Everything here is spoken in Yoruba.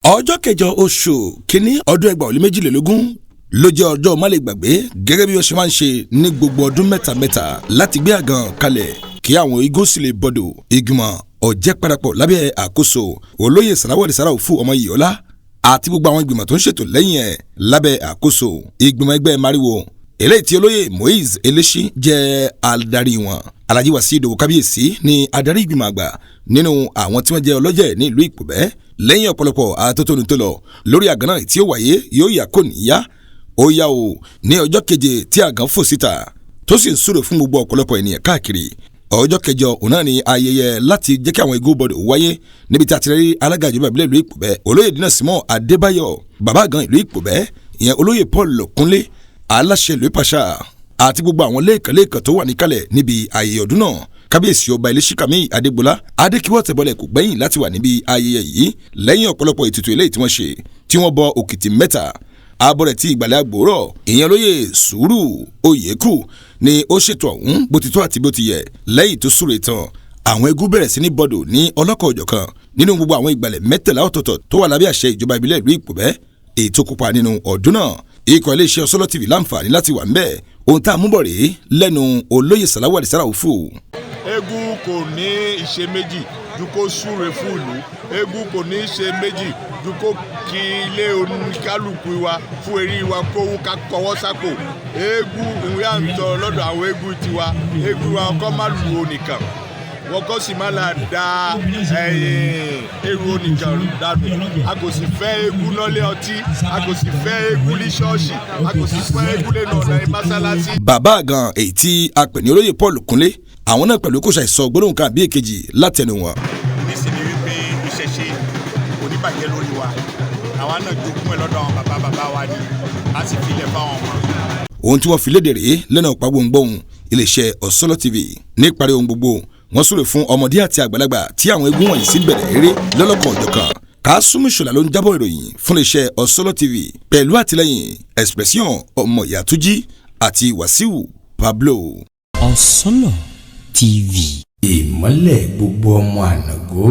Ọjọ́ 8 oṣù kínní ọdún 2022 ló jẹ́ ọjọ́ má lè gbàgbé, gẹ́gẹ́ bí ó ṣe máa ń ṣe ní gbogbo ọdún mẹ́ta mẹ́ta, láti gbé àgàn kalẹ̀ kí àwọn igun sì lè bọ́dọ̀. Ìgbìmọ̀ ọ̀jẹ́ parapọ̀ lábẹ́ àkóso olóyè Sàláwọ̀dì Sàràòfù ọmọ Ìyọ́lá àti gbogbo àwọn ìgbìmọ̀ tó ń ṣètò lẹ́yìn ẹ̀ lábẹ́ àkóso ìgbìmọ̀ ẹgbẹ́ Mariwo, eléyìí tí olóyè Moise Elesin jẹ́ adarí wọn. Alhaji Wasiu Ìdòwú Kábíyèsí ni adarí ìgbìmọ̀ àgbà nínú àwọn tí wọ́n jẹ́ ọlọ́jẹ̀ ní ìlú Ìpòbẹ́. Lẹ́yìn ọ̀pọ̀lọpọ̀ àtótónu tó lọ lórí àgàn náà tí ó wáyé, yóò yà kò ní yá, ó yá o. Ní ọjọ́ 7 tí àgàn fò síta tó sì ń súre fún gbogbo ọ̀pọ̀lọpọ̀ ènìyàn káàkiri, ọjọ́ 8 òun náà ni ayẹyẹ láti jẹ́ kí àwọn igun bọ̀dọ̀ wáyé, níbi tí a ti rí alága ìjọba ìbílẹ̀ ìlú Ìpòbẹ́, olóyè Dínà Símọ́ Adébáyọ̀, bàbá àgàn ìlú Ìpòbẹ́, ìyẹn olóyè Paul Kúnlé, aláṣẹ ìlú Ìpàṣà, àti gbogbo àwọn lẹ́ẹ̀kan tó wà níkàlẹ̀ níbi ayẹyẹ ọdún náà. Kábíyèsí ọba Iléṣíkàmí Adégbọlá Adékíwọ́ Tẹ̀bọlẹ̀ kò gbẹ́yìn láti wà níbi ayẹyẹ yìí. Lẹ́yìn ọ̀pọ̀lọpọ̀ ètùtù eléyìí tí wọ́n ṣe, tí wọ́n bọ òkìtì 3, abọ́rẹ̀ tí ìgbàlẹ̀ àgbòrọ̀, ìyẹn olóyè Sùúrù Oyèkù ni ó ṣètò ọ̀hún bó ti tó àti bó ti yẹ. Lẹ́yìn tó súre tán, àwọn eégún bẹ̀rẹ̀ sí ní bọ́dọ̀ ní ọlọ́kọ̀ òjọ̀kan nínú gbogbo àwọn ìgbàlẹ̀ 13 ọ̀tọ̀ọ̀tọ̀ tó wà lábẹ́ àṣẹ ìjọba ìbílẹ̀ ìlú Ìpòbẹ́ èyí tó kópa nínú ọdún náà. Ikọ̀ iléeṣẹ́ Ọ̀sọ́lọ́ TV láǹfààní láti wà ńbẹ̀. Ohun tá a mú bọ̀ rèé lẹ́nu olóyè Sàláwàdì Sàràòfù. Eégún kò ní ìṣe méjì ju kó súre fún ìlú. Eégún kò ní ìṣe méjì ju kó kí ilé oníkálukú wa fún eré wa kówó ká kọwọ́ sápò. Eégún ìwé à ń tọ lọ́dọ̀ àwọn eégún tiwa, eégún wa kọ́ má lu onìkan wọn kọ́ sì má la da èrò onìkan dànù. A kò sì fẹ́ eégún lọ́lé ọtí, a kò sì fẹ́ eégún ní ṣọ́ọ̀ṣì, a kò sì fẹ́ eégún lẹ́nu ọ̀nà mọ́sálásí. Bàbá àgàn èyí tí a pè ní olóyè Paul Kúnlé, àwọn náà pẹ̀lú kò ṣàìsọ gbólóhùn kan àbí èkejì látẹnu wọn. Nísìnyí wípé ìṣẹ̀ṣe kò ní bàjẹ́ lórí wa. Àwa náà jogún ẹ̀ lọ́dọ̀ àwọn bàbá bàbá wa ni, a sì filẹ̀ fáwọn ọmọ. Ohun tí wọ́n fi léde rèé lẹ́nu ọ̀pá gbohùngbohùn iléeṣẹ́ Ọ̀sọ́lọ́ TV. Níparí ohun gbogbo, wọ́n súre fún ọmọdé àti àgbàlagbà tí àwọn eégún wọ̀nyí sì bẹ̀rẹ̀ eré lọ́lọ́kan òjọ̀kan. Kásùmù Ṣọlá ló ń jábọ̀ ìròyìn fún iléeṣẹ́ Ọ̀sọ́lọ́ TV pẹ̀lú àtìlẹ́yìn Expression ọmọ Ìyàtúnjí àti Wàsíù Pablo. Ọ̀sọ́lọ̀ TV. Ìmọ́lẹ̀ gbogbo ọmọ ànàgó.